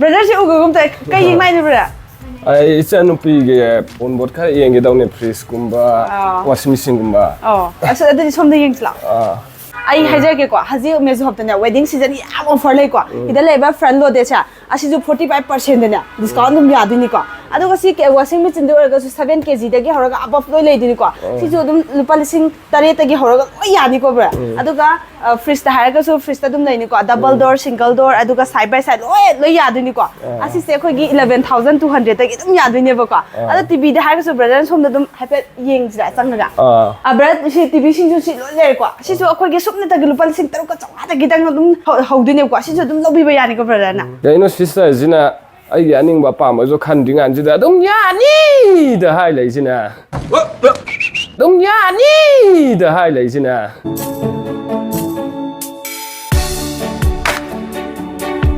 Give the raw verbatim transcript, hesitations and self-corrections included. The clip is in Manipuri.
Brother ꯁꯤ ꯎꯒꯨꯝ ꯇꯧꯋꯦ꯫ ꯀꯩ ꯌꯦꯡꯉꯥꯏꯅꯣ, brother? ꯑꯩ ꯏꯆꯟꯅꯨꯄꯤꯒꯤ ꯄꯣꯟꯕꯣꯠ ꯈꯔ ꯌꯦꯡꯒꯦ ꯇꯧꯅꯦ, ꯐ꯭ꯔꯤꯖꯀꯨꯝꯕ, ꯑꯥ꯫ ꯋꯥꯁꯤꯡ ꯃꯦꯆꯤꯟꯒꯨꯝꯕ꯫ ꯑꯣ, ꯑꯁ, ꯑꯗꯨꯗꯤ ꯁꯣꯝꯗ ꯌꯦꯡꯁꯤ ꯂꯥꯛꯑꯣ꯫ ꯑꯥ꯫ ꯑꯩ ꯍꯥꯏꯖꯔꯛꯀꯦꯀꯣ, ꯍꯧꯖꯤꯛ ꯃꯦꯖꯣ ꯍꯕꯇꯅꯦ, ꯋꯦꯗꯤꯡ ꯁꯤꯖꯟ ꯌꯥꯝ ꯑꯣꯐꯔ ꯂꯩꯀꯣ꯫ ꯁꯤꯗ ꯂꯩꯕ ꯐ꯭ꯔꯟ ꯂꯣꯗꯦꯁꯦ, ꯑꯁꯤꯁꯨ ꯐꯣꯔꯇꯤ ꯐꯥꯏꯚ ꯄꯥꯔꯁꯦꯟꯗꯅꯦ ꯗꯤꯁꯀꯥꯎꯟ ꯑꯗꯨꯝ ꯌꯥꯗꯣꯏꯅꯤꯀꯣ꯫ ꯑꯗꯨꯒ ꯁꯤ ꯋꯥꯁꯤꯡ ꯃꯦꯆꯤꯟꯗ ꯑꯣꯏꯔꯒꯁꯨ ꯁꯚꯦꯟ ꯀꯦꯖꯤꯗꯒꯤ ꯍꯧꯔꯒ ꯑꯕꯞ ꯂꯣꯏ ꯂꯩꯗꯣꯏꯅꯤꯀꯣ꯫ ꯁꯤꯁꯨ ꯑꯗꯨꯝ ꯂꯨꯄꯥ ꯂꯤꯁꯤꯡ ꯇꯔꯦꯠꯇꯒꯤ ꯍꯧꯔꯒ ꯂꯣꯏ ꯌꯥꯅꯤꯀꯣ, brother꯫ ꯑꯗꯨꯒ ꯐ꯭ꯔꯤꯖꯇ ꯍꯥꯏꯔꯒꯁꯨ ꯐ꯭ꯔꯤꯖꯇ ꯑꯗꯨꯝ ꯂꯩꯅꯤꯀꯣ, ꯗꯕꯜ ꯗꯣꯔ, ꯁꯤꯡꯒꯜ ꯗꯣꯔ, ꯑꯗꯨꯒ ꯁꯥꯏꯗ ꯕꯥꯏ ꯁꯥꯏꯗ ꯂꯣꯏ ꯂꯣꯏ ꯌꯥꯗꯣꯏꯅꯤꯀꯣ꯫ ꯑꯁꯤꯁꯦ ꯑꯩꯈꯣꯏꯒꯤ ꯏꯂꯚꯦꯟ ꯊꯥꯎꯖꯟ ꯇꯨ ꯍꯟꯗ꯭ꯔꯦꯗꯇꯒꯤ ꯑꯗꯨꯝ ꯌꯥꯗꯣꯏꯅꯦꯕꯀꯣ꯫ ꯑꯗꯣ ꯇꯤꯚꯤꯗ ꯍꯥꯏꯔꯒꯁꯨ brother ꯁꯣꯝꯗ ꯑꯗꯨꯝ ꯍꯥꯏꯐꯦꯠ ꯌꯦꯡꯁꯤꯔꯥ ꯆꯪꯉꯒ? ꯑꯥ꯫ ꯑ, brother, ꯁꯤ ꯇꯤꯚꯤꯁꯤꯡꯁꯨ ꯁꯤ ꯂꯣꯏ ꯂꯩꯔꯦꯀꯣ꯫ ꯁꯤꯁꯨ ꯑꯩꯈꯣꯏꯒꯤ ꯁꯨꯞꯅꯇꯒꯤ ꯂꯨꯄꯥ ꯂꯤꯁꯤꯡ ꯇꯔꯨꯛꯀ ꯆꯥꯝꯃꯉꯥꯗꯒꯤ ꯈꯤꯇꯪ ꯑꯗꯨꯝ ꯍꯧ-, ꯍꯧꯗꯣꯏꯅꯦꯕꯀꯣ꯫ ꯁꯤꯁꯨ ꯑꯗꯨꯝ ꯂꯧꯕꯤꯕ ꯌꯥꯅꯤꯀꯣ, brother ꯅ? ꯀꯩꯅꯣ sister ꯁꯤꯅ ꯑꯩꯒꯤ ꯑꯅꯤꯡꯕ ꯑꯄꯥꯝꯕꯁꯨ ꯈꯟꯗ꯭ꯔꯤꯉꯥꯟꯁꯤꯗ ꯑꯗꯨꯝ ꯌꯥꯅꯤꯗ ꯍꯥꯏ ꯂꯩꯁꯤꯅ꯫ ꯑꯗꯨꯝ ꯌꯥꯅꯤꯗ ꯍꯥꯏ ꯂꯩꯁꯤꯅ꯫